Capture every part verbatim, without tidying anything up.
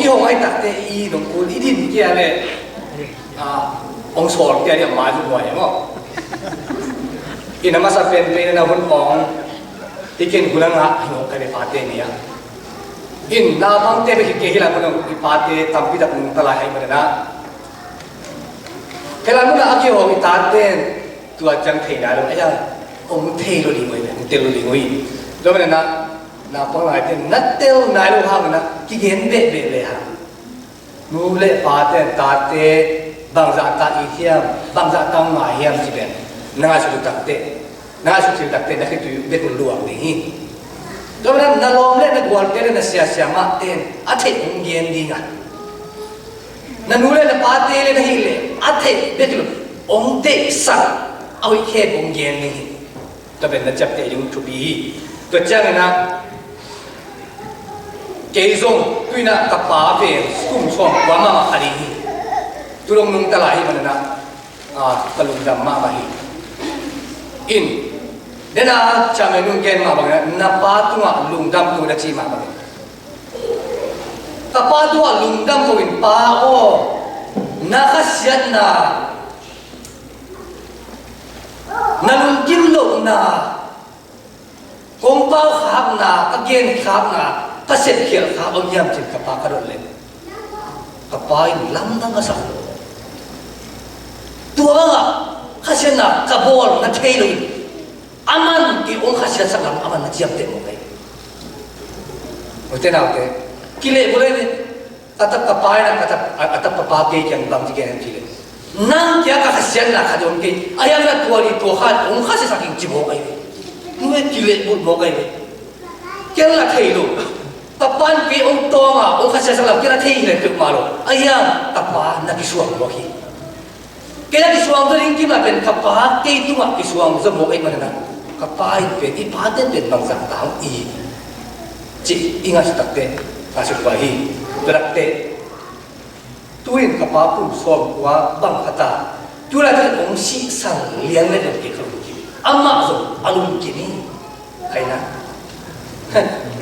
Hong ai takte i dong kul i din kia le, ah, hong sawl kia dia mai zuk nuai maw. I na masa pen pen na hun hong i ken hun a ngah hong ka le pate ni a. In na bang te be hi ke hi la mun hong i pate tampi tak nung ta lai hai mana na. Kei la mun a ki hong i tate tua ciang thei nai lo, aya, hong thei lo ding ui, hong tel lo ding ui. Tua mana na, na pang lai te na tel nai lo hang na kigen be be be hang. Nu le pate, tate, bangzah ta i hiam, bangzah ta ngai hiam ci pen na ngai suk takte, na ngai suk takte na khitui bek luang ding hi. Tua na, na lawm le na gualte le na siasia mahte a theih hong gen ding a, na nu le na pate le na hih le a theih bek hong deihsak a hoih khep hong gen ding hi. Tua pen na ciapteh ding thupi hi. Tua ciangin ah kei zong tu-in ah ka pa pen kum sawm kua mahmah kha ding hi. Tu dong nungta lai hi manin ah, ah, ka lungdam mahmah hi. In, den a ciang nung gen mah bangin ah na pa tungah lungdam ko na ci mah bangin, ka pa tungah lungdam ko in, pa aw, na khasiatna, na lungkim lohna, kong pau khakna, ka gen khakna, ka sepkhial khak om hiam cin ka pa ka dot leh, ka pa in lamdang a sak lo. Tua bangah khasiatna ka bawl na thei lo in, aman kei hong khasiatsak lam aman na ciamteh mawk ei. Ute naute, kilehbulh ei ve. A tak ka pa in ah, a tak, a, a tak ka pa kei kiang bang ci gen hiam cih leh, nang kiang ka khasiatna khat om kei, a hiang na tua ni tua khat hong khasiatsak ing ci mawk ahi ve. Nu e, kilehbulh mawk ahi ve. Kei la thei lo. Ka pa in kei hong tawng a, hong khasiatsak lam kei la thei hi leh peuhmah lo. A hiang ka pa na kisuang mawk hi. Kei a kisuang zaw ding kim a pen ka pa kei tungah kisuang zaw mawk ei manin ah, ka pa in pen, i pate pen bangzah ta hong hi cih i ngaihsut takte, ngaihsut kua hi. Tua takte, tu-in ka pa kum sawm kua bang khat a, tu laitakin hong sihsan lian le lian kei ka lungkim. Amah zong a lungkim hi. Kaina.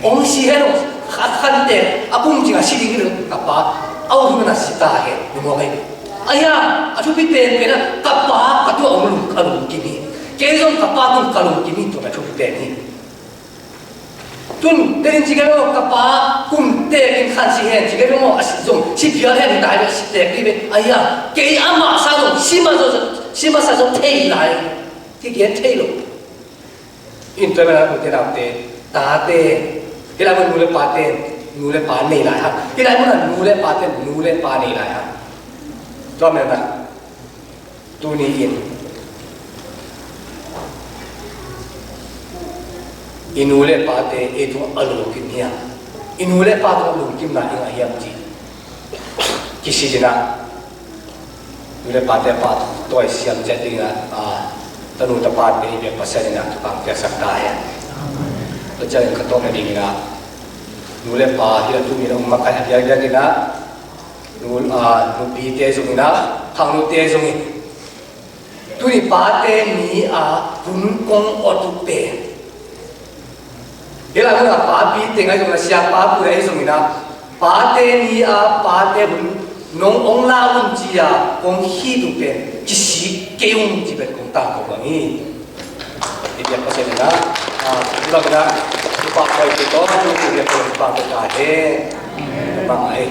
Hong si hen, hong khat khante a kum cing a si ding hi lo, ka pa a ut hun a si ta hen, ni mawk ei. A hiang a thupi pen pen a, ka pa ka tungah hong lung, ka lungkim hi. Kei zong ka pa tung ka lungkim hi, tua ka thupi pen hi. Tun, tenin ci kei lo, ka pa kum tekin khan si hen, ci kei lo maw, a si zong, si phial hen, dai lo, si tek dih ve. A hiang, kei amah sa zong, si mah zaw, si mah sa zong thei lai. Kigen thei lo. In tua bel a ute naute, tate, hih lai mun nu le pate, nu le pa nei lai hang. Hih lai mun a nu le pate, nu le pa nei lai hang. Tua mel na, tuni in i nu le pate ei tungah a lungkim hiam? I nu le pa tungah lungkimna i ngah hiam cih kisik in ah, nu le pate pa tawi siam ciat dingin ah, a, tanu tapate i biak Pasian in ah thupha piaksak ta hen. Tua ciangin ka tawpna dingin ah, nu le pa hi a tumin a um makaih a biakbiak in ah, nu, a, nupite zong in ah, khangnute zong in, tuni pate ni a hun kong awt uh pen, hih lai mun a papi teng ahi zongin a, siapa pui ahi zongin ah, pate ni a pate hun nong ong la un ci-a kong khit uh pen kisik kei ung ci pen kong tangko bang hi. I biak Pasian in ah, a, i bang in ah, i pah koi kei tawh, i biak Pasian in ah, i pah koi ta hen. Bang ai.